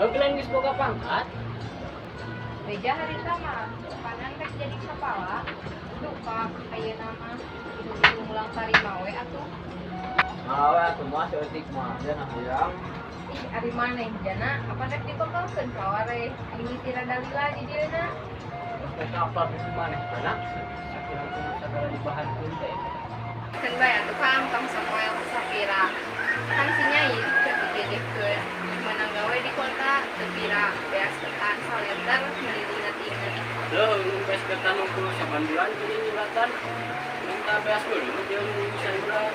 Heuh lain geus boga pangkat. Beja harita mah, panan rek jadi kepala. Duka ayeuna mah kudu mulang tarima we atuh. Malah atuh mah saeutik mah jana hayang. Ih, ari maneh jana apa rek dibekelkeun ka wareh? Aing tira dalila di dieuna. Terus apa bisi maneh anak sakira kudu sagala dibahankeun teh. Keun bae atuh Kang, tong sok wae sapira. Kan si Nyai teu digedehkeun. Meunang gawe di kota teu pira, beas ketan saliter meuli inget-inget. Leuh beas ketan unggul saban bulan jadi nyuratan. Minta beas dulu jeung sayuran.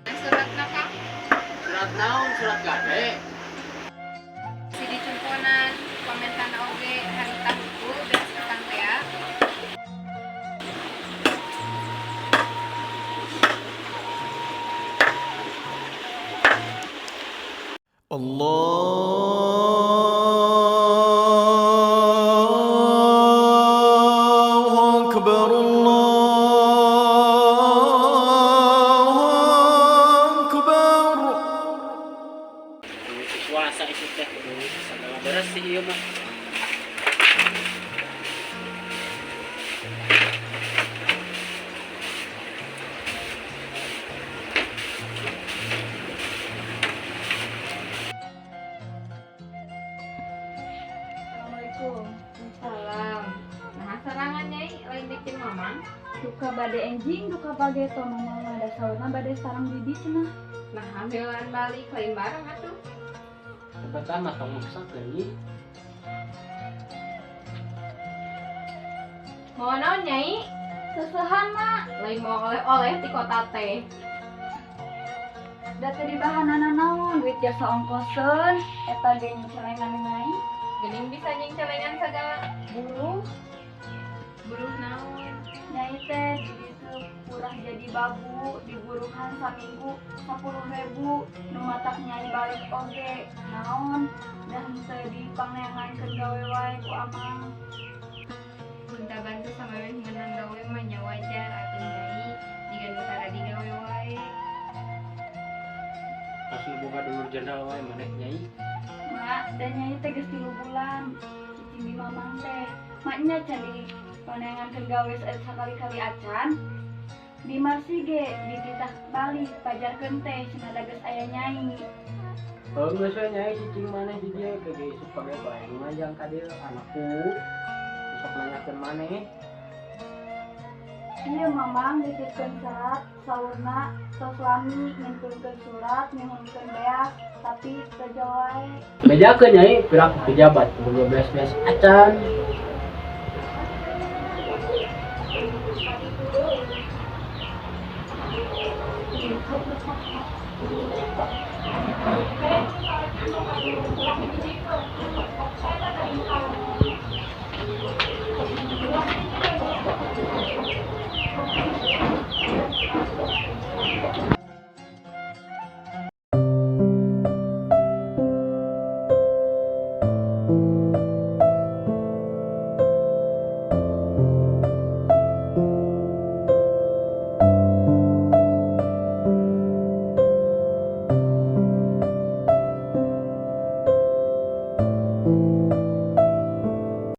Nah, suratna Kang. Surat naon? Surat gade. Si dicumponan pamentana oge harita hungkul beas ketan tea. Allahu Akbar, Allahu Akbar. Puasa itu teh kudu sagala beresih ieu mah. Assalamualaikum. Salam. Nah, sarangan Nyai lain bikin mamang. Duka bade enjing, duka bageto mamang mah da saurna bade sareng bibi cenah. Nah, ambilan balik lain bareng atuh. Cepetan mah tong maksakeun Nyi. Mau naon Nyai? Sesehan mak, Lain mau oleh-oleh ti kota teh. da teu dibahanana naon duit jasa ongkoseun eta ge nyicelengan nyai. Geuning bisa nying celengan sagala. Buruh. Buruh naon? Nyai teh di ditu purah jadi babu diburuhan saminggu 10.000 nu matak nyai balik oge naon da henteu dipangneangankeun gawe wae ku amang. Gunta bantu samemeh meunang gawe mah nya wajar atuh Nyai. Jiga nu tara digawe wae. Pas nu boga dulur jenderal wae maneh Nyai. Mak, dan nyai teh geus 3 bulan cicing di mamang teh. Maknya can di paneangankeun gawe sakali-kali acan. Di marsi ge dititah balik pajarkeun teh cenah da geus aya nyai. Heuh geus we Nyai cicing maneh di dieu ke ge isuk page bae nu ngajang ka dieu anakku. Sok nanyakeun maneh. Ieu mamang nitipkeun serat saurna tos lami ngintunkeun surat nyuhunkeun beas tapi teu jauh wae. Bejakeun Nyai piraku pejabat boga beas-beas acan.